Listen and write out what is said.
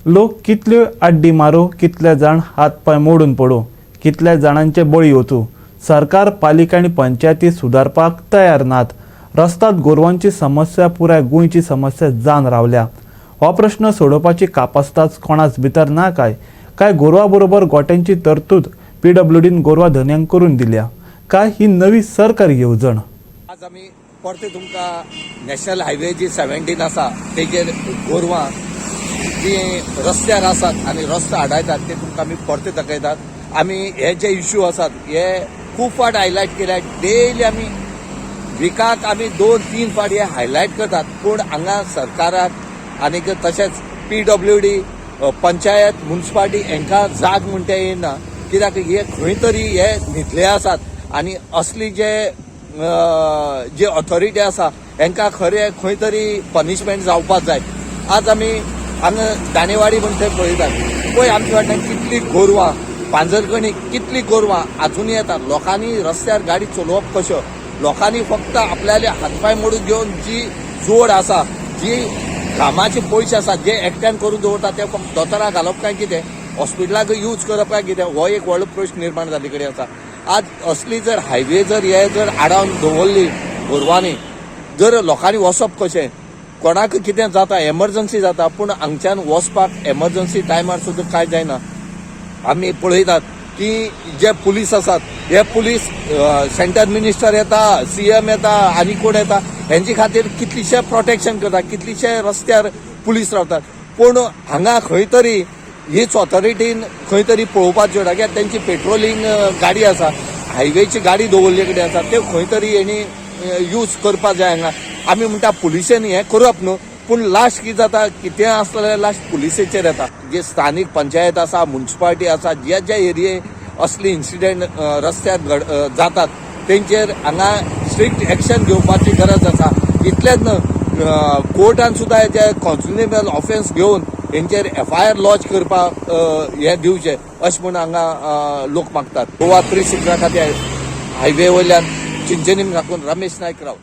लोक कितल्यो आड्डी मारूं, कितले जाण हात पांय मोडून पडूं, कितल्या जाणांचे बळी वचूं, सरकार, पालिका आनी पंचायती सुदारपाक तयार नात. रस्ताद गोरवांची समस्या पुराय गोंयची समस्या जावन रावल्या. हो प्रश्न सोडोवपाची कापास्ताच कोणाच भितर ना काय? काय गोरवा बरोबर गोट्यांची तरतूद पीडब्ल्यूडीन गोरवां धनयांक करून दिल्या काय ही नवी सरकारी येवजण? आज आमी परते तुमकां नॅशनल हायवे जी 17 आसा तेजेर गोरवां जी रस्त्यार आसात आनी रस्तो आडायतात ते तुमकां आमी परते दाखयतात. आमी हे जे इश्यू आसात हे खूब फावट हायलायट केल्या. डेली आमी विकाक आमी दोन तीन फावट हे हायलायट करतात, पूण हांगा सरकाराक आनीक तशेंच पीडब्ल्यूडी, पंचायत, मुन्सिपालिटी हांकां जाग म्हणटा येना. कित्याक हे खंय तरी हे न्हिदले आसात आनी असली जे ऑथॉरिटी आसा हांकां खरें खंय तरी पनिशमेंट जावपाक जाय. आज आमी हांगा दाणेवाडी म्हण थंय पळयतात, पळय आमच्या वाटेन कितली गोरवां, पांजरकणी कितली गोरवां अजूनय येतात. लोकांनी रस्त्यार गाडी चलोवप कश्यो? लोकांनी फक्त आपल्याले हातपांय मोडून घेवन जी जोड आसा, जी कामाचे पयशे आसात, जे एकट्यान करून दवरतात, ते फक्त दोतोराक घालप काय कितें, हॉस्पिटलाक यूज करप काय कितें, हो एक व्हडलो प्रश्न निर्माण जाल्ले कडेन आसा. आज असली जर हायवे जर हे जर आडावन दवरली गोरवांनी, जर लोकांनी वचप कशें? कोणाक कितें जाता, एमर्जन्सी जाता, पूण हांगच्यान वचपाक एमर्जन्सी टायमार सुद्दां कांय जायना. आमी पळयतात की जे पुलीस आसात, हे पुलीस सेंटर मिनिस्टर येता, सीएम येता आनी कोण येता, हेंचे खातीर कितलीशे प्रोटेक्शन करता, कितलीशे रस्त्यार पुलीस रावतात, पूण हांगा खंय तरी हीच ऑथॉरिटीन खंय तरी पळोवपाचें कित्याक तेंची पेट्रोलिंग गाडी आसा, हायवेची गाडी दवरले कडेन आसा, त्यो खंय तरी हेणी यूज करपाक जाय. हांगा आमी म्हणटा पुलिशेन हें करप न्हू, पूण लास्ट कितें जाता, कितें आसलें जाल्यार लास्ट पुलिसेचेर येता. जे स्थानीक पंचायत आसा, मुन्सिपालिटी आसा, ज्या ज्या एरिये असली इन्सिडेंट रस्त्यार जातात तेंचेर हांगा स्ट्रिक्ट एक्शन घेवपाची गरज आसा. इतलेंच न्हय, कोर्टान सुद्दां हेजे कॉग्निजेबल ऑफेन्स घेवन हेंचेर एफआयआर लॉज करपाक हें दिवचें अशें म्हूण हांगा लोक मागतात. गोवा 360 खातीर हायवे वयल्यान चिंचनीम साकून रमेश नायक राव.